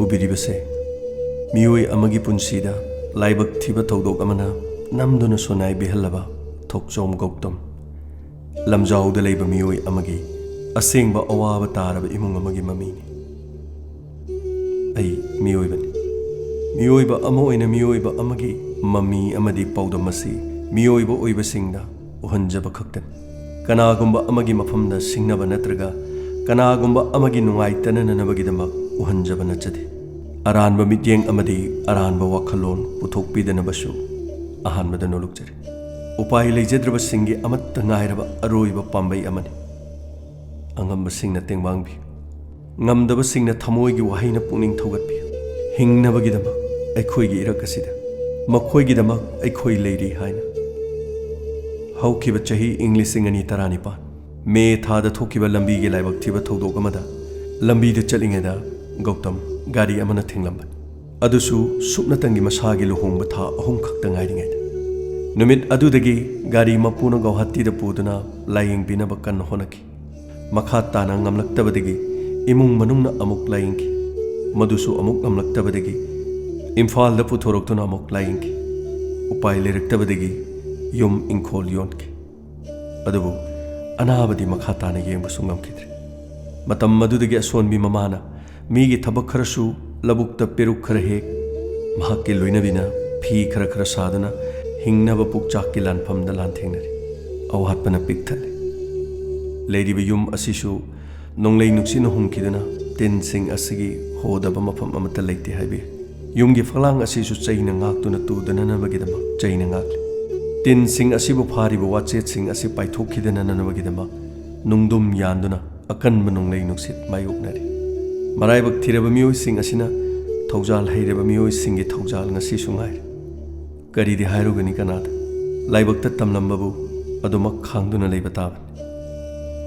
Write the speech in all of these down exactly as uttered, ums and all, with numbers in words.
ꯎꯕꯤꯔꯤꯕꯁꯦ ꯃꯤꯑꯣꯏ ꯑꯃꯒꯤ ꯄꯨꯟꯁꯤꯗ ꯂꯥꯏꯕꯛ ꯊꯤꯕ ꯊꯧꯗꯣꯛ ꯑꯃꯅ ꯅꯝꯗꯨꯅ ꯁꯣꯟꯅꯥꯏꯕꯤꯍꯜꯂꯕ ꯊꯣꯛꯆꯣꯝ ꯒꯧꯇꯝ, ꯂꯝꯖꯥꯎꯗ ꯂꯩꯕ ꯃꯤꯑꯣꯏ ꯑꯃꯒꯤ ꯑꯁꯦꯡꯕ ꯑꯋꯥꯕ ꯇꯥꯔꯕ ꯏꯃꯨꯡ ꯑꯃꯒꯤ ꯃꯃꯤꯅꯤ꯫ ꯑꯩ ꯃꯤꯑꯣꯏꯕꯅꯤ꯫ ꯃꯤꯑꯣꯏꯕ ꯑꯃ ꯑꯣꯏꯅ ꯃꯤꯑꯣꯏꯕ ꯑꯃꯒꯤ ꯃꯃꯤ ꯑꯃꯗꯤ ꯄꯥꯎꯗꯝ ꯑꯁꯤ ꯃꯤꯑꯣꯏꯕ ꯑꯣꯏꯕꯁꯤꯡꯗ ꯎꯍꯟꯖꯕ ꯈꯛꯇꯅꯤ꯫ ꯀꯅꯥꯒꯨꯝꯕ ꯑꯃꯒꯤ ꯃꯐꯝꯗ ꯁꯤꯡꯅꯕ ꯅꯠꯇ꯭ꯔꯒ ꯀꯅꯥꯒꯨꯝꯕ ꯑꯃꯒꯤ ꯅꯨꯡꯉꯥꯏꯇꯅꯅꯕꯒꯤꯗꯃꯛ ꯎꯍꯟꯖꯕ ꯅꯠꯆꯗꯦ꯫ ꯑꯔꯥꯟꯕ ꯃꯤꯠꯌꯦꯡ ꯑꯃꯗꯤ ꯑꯔꯥꯟꯕ ꯋꯥꯈꯜꯂꯣꯟ ꯄꯨꯊꯣꯛꯄꯤꯗꯅꯕꯁꯨ ꯑꯍꯥꯟꯕꯗ ꯅꯣꯂꯨꯛꯆꯔꯤ꯫ ꯎꯄꯥꯏ ꯂꯩꯖꯗ꯭ꯔꯕꯁꯤꯡꯒꯤ ꯑꯃꯠꯇ ꯉꯥꯏꯔꯕ ꯑꯔꯣꯏꯕ ꯄꯥꯝꯕꯩ ꯑꯃꯅꯤ꯫ ꯑꯉꯝꯕꯁꯤꯡꯅ ꯇꯦꯡꯕꯥꯡꯕꯤꯌꯨ꯫ ꯉꯝꯗꯕꯁꯤꯡꯅ ꯊꯃꯣꯏꯒꯤ ꯋꯥꯍꯩꯅ ꯄꯨꯛꯅꯤꯡ ꯊꯧꯒꯠꯄꯤꯌꯨ꯫ ꯍꯤꯡꯅꯕꯒꯤꯗꯃꯛ ꯑꯩꯈꯣꯏꯒꯤ ꯏꯔꯛ ꯑꯁꯤꯗ ꯃꯈꯣꯏꯒꯤꯗꯃꯛ ꯑꯩꯈꯣꯏ ꯂꯩꯔꯤ ꯍꯥꯏꯅ꯫ ꯍꯧꯈꯤꯕ ꯆꯍꯤ ꯏꯪ ꯂꯤꯁꯤꯡ ꯑꯅꯤ ꯇꯔꯥꯅꯤꯄꯥꯟ ꯃꯦ ꯊꯥꯗ ꯊꯣꯛꯈꯤꯕ ꯂꯝꯕꯤꯒꯤ ꯂꯥꯏꯕꯛ ꯊꯤꯕ ꯊꯧꯗꯣꯛ ꯑꯃꯗ ꯂꯝꯕꯤꯗ ꯆꯠꯂꯤꯉꯩꯗ ꯒꯧꯇꯝ ꯒꯥꯔꯤ ꯑꯃꯅ ꯊꯦꯡꯂꯝꯕꯅꯤ꯫ ꯑꯗꯨꯁꯨ ꯁꯨꯞꯅꯇꯪꯒꯤ ꯃꯁꯥꯒꯤ ꯂꯨꯍꯣꯡꯕ ꯊꯥ ꯑꯍꯨꯝ ꯈꯛꯇ ꯉꯥꯏꯔꯤꯉꯩꯗ꯫ ꯅꯨꯃꯤꯠ ꯑꯗꯨꯗꯒꯤ ꯒꯥꯔꯤ ꯃꯄꯨꯅ ꯒꯧꯍꯥꯇꯤꯗ ꯄꯨꯗꯨꯅ ꯂꯥꯌꯦꯡꯕꯤꯅꯕ ꯀꯟꯅ ꯍꯣꯠꯅꯈꯤ꯫ ꯃꯈꯥ ꯇꯥꯅ ꯉꯝꯂꯛꯇꯕꯗꯒꯤ ꯏꯃꯨꯡ ꯃꯅꯨꯡꯅ ꯑꯃꯨꯛ ꯂꯥꯌꯦꯡꯈꯤ꯫ ꯃꯗꯨꯁꯨ ꯑꯃꯨꯛ ꯉꯝꯂꯛꯇꯕꯗꯒꯤ ꯏꯝꯐꯥꯜꯗ ꯄꯨꯊꯣꯔꯛꯇꯨꯅ ꯑꯃꯨꯛ ꯂꯥꯌꯦꯡꯈꯤ꯫ ꯎꯄꯥꯏ ꯂꯩꯔꯛꯇꯕꯗꯒꯤ ꯌꯨꯝ ꯏꯪꯈꯣꯜ ꯌꯣꯟꯈꯤ꯫ ꯑꯗꯨꯕꯨ ꯑꯅꯥꯕꯗꯤ ꯃꯈꯥ ꯇꯥꯅ ꯌꯦꯡꯕꯁꯨ ꯉꯝꯈꯤꯗ꯭ꯔꯦ꯫ ꯃꯇꯝ ꯑꯗꯨꯗꯒꯤ ꯑꯁꯣꯟꯕꯤ ꯃꯃꯥꯅ ꯃꯤꯒꯤ ꯊꯕꯛ ꯈꯔꯁꯨ, ꯂꯧꯕꯨꯛꯇ ꯄꯦꯔꯨꯛ ꯈꯔ ꯍꯦꯛ, ꯃꯍꯥꯛꯀꯤ ꯂꯣꯏꯅꯕꯤꯅ ꯐꯤ ꯈꯔ ꯈꯔ ꯁꯥꯗꯨꯅ ꯍꯤꯡꯅꯕ ꯄꯨꯛꯆꯥꯛꯀꯤ ꯂꯥꯟꯐꯝꯗ ꯂꯥꯟꯊꯦꯡꯅꯔꯤ꯫ ꯑꯋꯥꯠꯄꯅ ꯄꯤꯛ ꯊꯜꯂꯤ꯫ ꯂꯩꯔꯤꯕ ꯌꯨꯝ ꯑꯁꯤꯁꯨ ꯅꯣꯡꯂꯩ ꯅꯨꯡꯁꯤꯠꯅ ꯍꯨꯝꯈꯤꯗꯨꯅ ꯇꯤꯟꯁꯤꯡ ꯑꯁꯤꯒꯤ ꯍꯣꯗꯕ ꯃꯐꯝ ꯑꯃꯠꯇ ꯂꯩꯇꯦ ꯍꯥꯏꯕ ꯌꯥꯏ꯫ ꯌꯨꯝꯒꯤ ꯐꯛꯂꯥꯡ ꯑꯁꯤꯁꯨ ꯆꯩꯅ ꯉꯥꯛꯇꯨꯅ ꯇꯨꯗꯅꯅꯕꯒꯤꯗꯃꯛ ꯆꯩꯅ ꯉꯥꯛꯂꯤ꯫ ꯇꯤꯟꯁꯤꯡ ꯑꯁꯤꯕꯨ ꯐꯥꯔꯤꯕ ꯋꯥꯆꯦꯠꯁꯤꯡ ꯑꯁꯤ ꯄꯥꯏꯊꯣꯛꯈꯤꯗꯅꯅꯕꯒꯤꯗꯃꯛ ꯅꯨꯡꯗꯨꯝ ꯌꯥꯟꯗꯨꯅ ꯑꯀꯟꯕ ꯅꯣꯡꯂꯩ ꯅꯨꯡꯁꯤꯠ ꯃꯥꯌꯣꯛꯅꯔꯤ꯫ ꯃꯔꯥꯏꯕꯛ ꯊꯤꯔꯕ ꯃꯤꯑꯣꯏꯁꯤꯡ ꯑꯁꯤꯅ ꯊꯧꯖꯥꯜ ꯍꯩꯔꯕ ꯃꯤꯑꯣꯏꯁꯤꯡꯒꯤ ꯊꯧꯖꯥꯜ ꯉꯁꯤꯁꯨ ꯉꯥꯏꯔꯤ꯫ ꯀꯔꯤꯗꯤ ꯍꯥꯏꯔꯨꯒꯅꯤ ꯀꯅꯥꯗ? ꯂꯥꯏꯕꯛꯇ ꯇꯝꯂꯝꯕꯕꯨ ꯑꯗꯨꯃꯛ ꯈꯥꯡꯗꯨꯅ ꯂꯩꯕ ꯇꯥꯕꯅꯤ꯫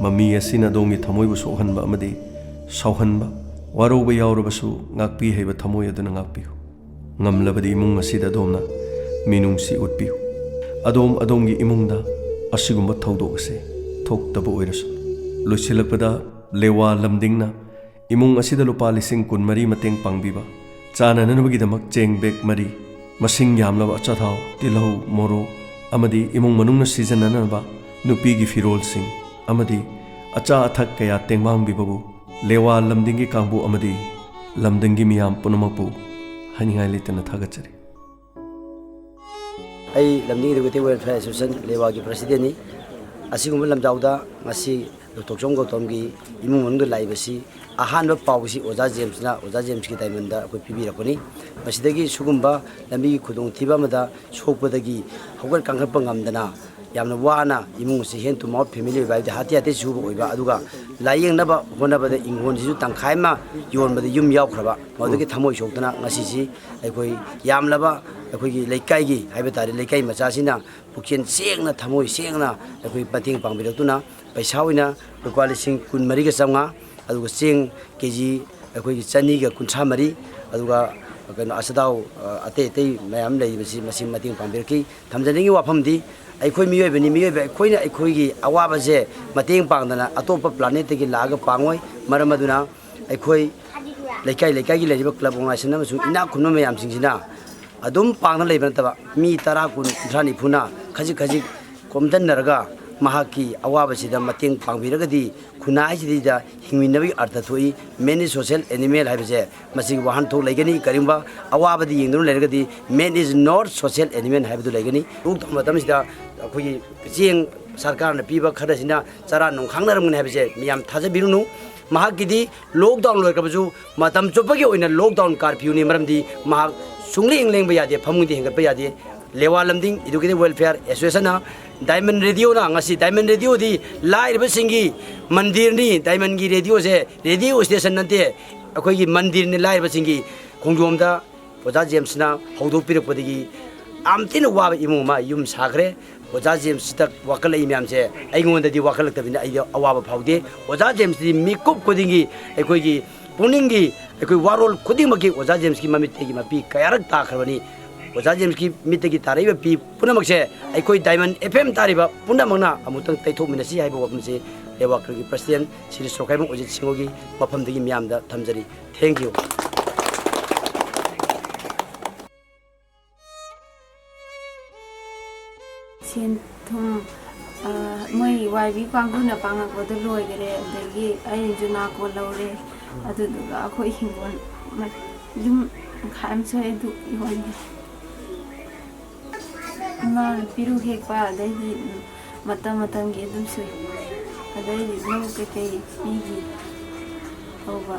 ꯃꯃꯤ ꯑꯁꯤꯅ ꯑꯗꯣꯝꯒꯤ ꯊꯃꯣꯏꯕꯨ ꯁꯣꯛꯍꯟꯕ ꯑꯃꯗꯤ ꯁꯥꯎꯍꯟꯕ, ꯋꯥꯔꯧꯕ ꯌꯥꯎꯔꯕꯁꯨ ꯉꯥꯛꯄꯤ ꯍꯩꯕ ꯊꯃꯣꯏ ꯑꯗꯨꯅ ꯉꯥꯛꯄꯤꯌꯨ꯫ ꯉꯝꯂꯕꯗꯤ ꯏꯃꯨꯡ ꯑꯁꯤꯗ ꯑꯗꯣꯝꯅ ꯃꯤꯅꯨꯡꯁꯤ ꯎꯠꯄꯤꯌꯨ꯫ ꯑꯗꯣꯝ ꯑꯗꯣꯝꯒꯤ ꯏꯃꯨꯡꯗ ꯑꯁꯤꯒꯨꯝꯕ ꯊꯧꯗꯣꯛ ꯑꯁꯤ ꯊꯣꯛꯇꯕ ꯑꯣꯏꯔꯁꯨ꯫ ꯂꯣꯏꯁꯤꯜꯂꯛꯄꯗ ꯂꯦꯋꯥ ꯂꯝꯗꯤꯡꯅ ꯏꯃꯨꯡ ꯑꯁꯤꯗ ꯂꯨꯄꯥ ꯂꯤꯁꯤꯡ ꯀꯨꯟꯃꯔꯤ ꯃꯇꯦꯡ ꯄꯥꯡꯕꯤꯕ, ꯆꯥꯅꯅꯕꯒꯤꯗꯃꯛ ꯆꯦꯡ ꯕꯦꯒ ꯃꯔꯤ, ꯃꯁꯤꯡ ꯌꯥꯝꯂꯕ ꯑꯆꯥꯊꯥꯎ, ꯇꯤꯜꯍꯧ, ꯃꯣꯔꯣꯛ ꯑꯃꯗꯤ ꯏꯃꯨꯡ ꯃꯅꯨꯡꯅ ꯁꯤꯖꯤꯟꯅꯅꯕ ꯅꯨꯄꯤꯒꯤ ꯐꯤꯔꯣꯜꯁꯤꯡ ꯑꯃꯗꯤ ꯑꯆꯥ ꯑꯊꯛ ꯀꯌꯥ ꯇꯦꯡꯕꯥꯡꯕꯤꯕꯕꯨ ꯂꯦꯋꯥ ꯂꯝꯗꯤꯡꯒꯤ ꯀꯥꯡꯕꯨ ꯑꯃꯗꯤ ꯂꯝꯗꯤꯡꯒꯤ ꯃꯤꯌꯥꯝ ꯄꯨꯝꯅꯃꯛꯄꯨ ꯍꯥꯏꯅꯤꯡꯉꯥꯏ ꯂꯩꯇꯅ ꯊꯥꯒꯠꯆꯔꯤ꯫ ꯑꯩ ꯂꯝꯗꯤꯡ ꯏꯗꯨꯀꯦꯇꯤꯚ ꯋꯦꯜꯐꯤꯌꯔ ꯑꯦꯁꯣꯁꯤꯌꯦꯁꯟ ꯂꯦꯋꯥꯒꯤ ꯄ꯭ꯔꯁꯤꯗꯦꯟꯅꯤ꯫ ꯑꯁꯤꯒꯨꯝꯕ ꯂꯝꯖꯥꯎꯗ ꯉꯁꯤ ꯊꯣꯛꯆꯣꯝ ꯒꯧꯇꯝꯒꯤ ꯏꯃꯨꯡ ꯃꯅꯨꯡꯗ ꯂꯥꯛꯏꯕꯁꯤ ꯑꯍꯥꯟꯕ ꯄꯥꯎꯁꯤ ꯑꯣꯖꯥ ꯖꯦꯝꯁꯅ, ꯑꯣꯖꯥ ꯖꯦꯝꯁꯀꯤ ꯗꯥꯏꯃꯟꯗ ꯑꯩꯈꯣꯏ ꯄꯤꯕꯤꯔꯛꯄꯅꯤ꯫ ꯃꯁꯤꯗꯒꯤ ꯁꯤꯒꯨꯝꯕ ꯂꯝꯕꯤꯒꯤ ꯈꯨꯗꯣꯡꯊꯤꯕ ꯑꯃꯗ ꯁꯣꯛꯄꯗꯒꯤ ꯍꯧꯒꯠ ꯀꯥꯡꯈꯠꯄ ꯉꯝꯗꯅ ꯌꯥꯝꯅ ꯋꯥꯅ ꯏꯃꯨꯡ ꯑꯁꯤ hand to mouth family ꯑꯣꯏꯕ, ꯍꯥꯏꯕꯗꯤ ꯍꯥꯇꯤ ꯍꯥꯇꯤ ꯁꯨꯕ ꯑꯣꯏꯕ, ꯑꯗꯨꯒ ꯂꯥꯏꯌꯦꯡꯅꯕ ꯍꯣꯠꯅꯕꯗ ꯏꯪꯈꯣꯜꯁꯤꯁꯨ ꯇꯪꯈꯥꯏ ꯑꯃ ꯌꯣꯟꯕꯗ ꯌꯨꯝ ꯌꯥꯎꯈ꯭ꯔꯕ, ꯃꯗꯨꯗꯒꯤ ꯊꯃꯣꯏ ꯁꯣꯛꯇꯅ ꯉꯁꯤꯁꯤ ꯑꯩꯈꯣꯏ ꯌꯥꯝꯂꯕ ꯑꯩꯈꯣꯏꯒꯤ ꯂꯩꯀꯥꯏꯒꯤ ꯍꯥꯏꯕ ꯇꯥꯔꯦ, ꯂꯩꯀꯥꯏ ꯃꯆꯥꯁꯤꯅ ꯄꯨꯛꯆꯦꯜ ꯁꯦꯡꯅ, ꯊꯃꯣꯏ ꯁꯦꯡꯅ ꯑꯩꯈꯣꯏ ꯃꯇꯦꯡ ꯄꯥꯡꯕꯤꯔꯛꯇꯨꯅ ꯄꯩꯁꯥ ꯑꯣꯏꯅ ꯂꯨꯄꯥ ꯂꯤꯁꯤꯡ ꯀꯨꯟꯃꯔꯤꯒ ꯆꯥꯝꯃꯉꯥ, ꯑꯗꯨꯒ ꯆꯦꯡ ꯀꯦ ꯖꯤ ꯑꯩꯈꯣꯏꯒꯤ ꯆꯅꯤꯒ ꯀꯨꯟꯊ꯭ꯔꯥ ꯃꯔꯤ, ꯑꯗꯨꯒ ꯀꯩꯅꯣ ꯑꯆꯥꯊꯥꯎ, ꯑ, ꯑꯇꯩ ꯑꯇꯩ ꯃꯌꯥꯝ ꯂꯩꯔꯤꯕꯁꯤ ꯃꯁꯤ ꯃꯇꯦꯡ ꯄꯥꯡꯕꯤꯔꯛꯈꯤ꯫ ꯊꯝꯖꯅꯤꯡꯉꯤ ꯋꯥꯐꯝꯗꯤ, ꯑꯩꯈꯣꯏ ꯃꯤꯑꯣꯏꯕꯅꯤ, ꯃꯤꯑꯣꯏꯕ ꯑꯩꯈꯣꯏꯅ ꯑꯩꯈꯣꯏꯒꯤ ꯑꯋꯥꯕꯁꯦ ꯃꯇꯦꯡ ꯄꯥꯡꯗꯅ ꯑꯇꯣꯞꯄ ꯄ꯭ꯂꯥꯅꯦꯠꯇꯒꯤ ꯂꯥꯛꯑꯒ ꯄꯥꯡꯉꯣꯏ꯫ ꯃꯔꯝ ꯑꯗꯨꯅ ꯑꯩꯈꯣꯏ ꯂꯩꯀꯥꯏ ꯂꯩꯀꯥꯏꯒꯤ ꯂꯩꯔꯤꯕ ꯀ꯭ꯂꯕ ꯑꯣꯔꯒꯅꯥꯏꯖꯦꯁꯟ ꯑꯃꯁꯨꯡ ꯏꯅꯥꯛ ꯈꯨꯟꯕ ꯃꯌꯥꯝꯁꯤꯡꯁꯤꯅ ꯑꯗꯨꯝ ꯄꯥꯡꯅ ꯂꯩꯕ ꯅꯠꯇꯕ, ꯃꯤ ꯇꯔꯥ, ꯀꯨꯟ, ꯀꯨꯟꯊ꯭ꯔꯥ, ꯅꯤꯐꯨꯅ ꯈꯖꯤꯛ ꯈꯖꯤꯛ ꯈꯣꯝꯖꯤꯟꯅꯔꯒ ꯃꯍꯥꯛꯀꯤ ꯑꯋꯥꯕꯁꯤꯗ ꯃꯇꯦꯡ ꯄꯥꯡꯕꯤꯔꯒꯗꯤ ꯈꯨꯟꯅꯥꯏꯁꯤꯗꯩꯗ ꯍꯤꯡꯃꯤꯟꯅꯕꯒꯤ ꯑꯔꯊ ꯊꯣꯛꯏ꯫ Man is social animal ꯍꯥꯏꯕꯁꯦ ꯃꯁꯤꯒꯤ ꯋꯥꯍꯟꯊꯣꯛ ꯂꯩꯒꯅꯤ꯫ ꯀꯔꯤꯒꯨꯝꯕ ꯑꯋꯥꯕꯗ ꯌꯦꯡꯗꯨꯅ ꯂꯩꯔꯒꯗꯤ man is not social animal ꯍꯥꯏꯕꯗꯨ ꯂꯩꯒꯅꯤ꯫ ꯂꯣꯛꯗꯥꯎꯟ ꯃꯇꯝꯁꯤꯗ ꯑꯩꯈꯣꯏꯒꯤ ꯆꯦꯡ ꯁꯔꯀꯥꯔꯅ ꯄꯤꯕ ꯈꯔꯁꯤꯅ ꯆꯔꯥ ꯅꯨꯡ ꯈꯥꯡꯅꯔꯝꯒꯅꯤ ꯍꯥꯏꯕꯁꯦ ꯃꯤꯌꯥꯝ ꯊꯥꯖꯕꯤꯔꯨꯅꯨ꯫ ꯃꯍꯥꯛꯀꯤꯗꯤ ꯂꯣꯛꯗꯥꯎꯟ ꯂꯣꯏꯈ꯭ꯔꯕꯁꯨ ꯃꯇꯝ ꯆꯨꯞꯄꯒꯤ ꯑꯣꯏꯅ ꯂꯣꯛꯗꯥꯎꯟ ꯀꯥꯔꯐ꯭ꯌꯨꯅꯤ꯫ ꯃꯔꯝꯗꯤ ꯃꯍꯥꯛ ꯁꯨꯡꯂꯦꯡ ꯂꯦꯡꯕ ꯌꯥꯗꯦ, ꯐꯃꯨꯡꯗꯤ ꯍꯦꯟꯒꯠꯄ ꯌꯥꯗꯦ꯫ ꯂꯦꯋꯥ ꯂꯝꯗꯤꯡ ꯏꯗꯨꯀꯦꯇꯤꯚ ꯋꯦꯜꯐꯤꯌꯥꯔ ꯑꯦꯁꯣꯁꯤꯌꯦꯁꯟꯅ, ꯗꯥꯏꯃꯟ ꯔꯦꯗꯤꯑꯣꯅ, ꯉꯁꯤ ꯗꯥꯏꯃꯟ ꯔꯦꯗꯤꯑꯣꯗꯤ ꯂꯥꯏꯔꯕꯁꯤꯡꯒꯤ ꯃꯟꯗꯤꯔꯅꯤ, ꯗꯥꯏꯃꯟꯒꯤ ꯔꯦꯗꯤꯑꯣꯁꯦ ꯔꯦꯗꯤꯑꯣ ꯁ꯭ꯇꯦꯁꯟ ꯅꯠꯇꯦ, ꯑꯩꯈꯣꯏꯒꯤ ꯃꯟꯗꯤꯔꯅꯤ꯫ ꯂꯥꯏꯔꯕꯁꯤꯡꯒꯤ ꯈꯣꯡꯖꯣꯝꯗ ꯑꯣꯖꯥ ꯖꯦꯝꯁꯅ ꯍꯧꯗꯣꯛꯄꯤꯔꯛꯄꯗꯒꯤ ꯌꯥꯝ ꯊꯤꯅ ꯋꯥꯕ ꯏꯃꯨꯡ ꯑꯃ ꯌꯨꯝ ꯁꯥꯈ꯭ꯔꯦ꯫ ꯑꯣꯖꯥ ꯖꯦꯝꯁꯇ ꯋꯥꯈꯠꯂꯛꯏ ꯃꯌꯥꯝꯁꯦ ꯑꯩꯉꯣꯟꯗꯗꯤ ꯋꯥꯈꯠꯂꯛꯇꯕꯅꯤꯅ ꯑꯩꯗꯤ ꯑꯋꯥꯕ ꯐꯥꯎꯗꯦ꯫ ꯑꯣꯖꯥ ꯖꯦꯝꯁꯇꯤ ꯃꯤꯀꯨꯞ ꯈꯨꯗꯤꯡꯒꯤ ꯑꯩꯈꯣꯏꯒꯤ ꯄꯨꯛꯅꯤꯡꯒꯤ ꯑꯩꯈꯣꯏ ꯋꯥꯔꯣꯜ ꯈꯨꯗꯤꯡꯃꯛꯀꯤ ꯑꯣꯖꯥ ꯖꯦꯝꯁꯀꯤ ꯃꯃꯤꯠꯇꯒꯤ ꯃꯄꯤ ꯀꯌꯥꯔꯛ ꯇꯥꯈ꯭ꯔꯕꯅꯤ꯫ ꯑꯣꯖꯥ ꯖꯦꯝꯁꯀꯤ ꯃꯤꯠꯇꯒꯤ ꯇꯥꯔꯛꯏꯕ ꯄꯤ ꯄꯨꯝꯅꯃꯛꯁꯦ ꯑꯩꯈꯣꯏ ꯗꯥꯏꯃꯟ ꯑꯦꯐ ꯑꯦꯝ ꯇꯥꯔꯤꯕ ꯄꯨꯝꯅꯃꯛꯅ ꯑꯃꯨꯛꯇꯪ ꯇꯩꯊꯣꯛꯃꯤꯟꯅꯁꯤ ꯍꯥꯏꯕ ꯋꯥꯐꯝꯁꯦ ꯂꯩꯕꯥꯛ ꯀꯪꯒ꯭ꯔꯦꯁꯀꯤ ꯄ꯭ꯔꯁꯤꯗꯦꯟ ꯁꯤꯔꯤ ꯁꯣꯔꯣꯛꯈꯥꯏꯕꯝ ꯑꯣꯖꯤꯠ ꯁꯤꯡꯍꯒꯤ ꯃꯐꯝꯗꯒꯤ ꯃꯤꯌꯥꯝꯗ ꯊꯝꯖꯔꯤ꯫ Thank you꯫ ꯁꯦꯟ ꯊꯨꯝ, ꯑ, ꯃꯣꯏ ꯋꯥꯏ ꯕꯤ ꯀꯥꯡꯕꯨꯅ ꯄꯥꯡꯉꯛꯄꯗꯣ ꯂꯣꯏꯈꯔꯦ꯫ ꯑꯗꯒꯤ ꯑꯩꯅꯁꯨ ꯅꯥꯀꯣ ꯂꯧꯔꯦ꯫ ꯑꯗꯨꯗꯨꯒ ꯑꯩꯈꯣꯏ ꯍꯤꯡꯒꯣꯜ ꯃ-, ꯌꯨꯝ ꯇꯪꯈꯥꯏ ꯑꯃ ꯁꯨꯏ ꯑꯗꯨ ꯌꯣꯟꯈ꯭ꯔꯦ꯫ ꯏꯃꯥꯅ ꯄꯤꯔꯨꯛ ꯍꯦꯛꯄ, ꯑꯗꯩꯗꯤ, ꯎꯝ, ꯃꯇꯝ ꯃꯇꯝꯒꯤ ꯑꯗꯨꯝ ꯁꯨꯏ꯫ ꯑꯗꯩꯗꯤ ꯂꯧ ꯀꯩꯀꯩ ꯄꯤꯈꯤ ꯇꯧꯕ꯫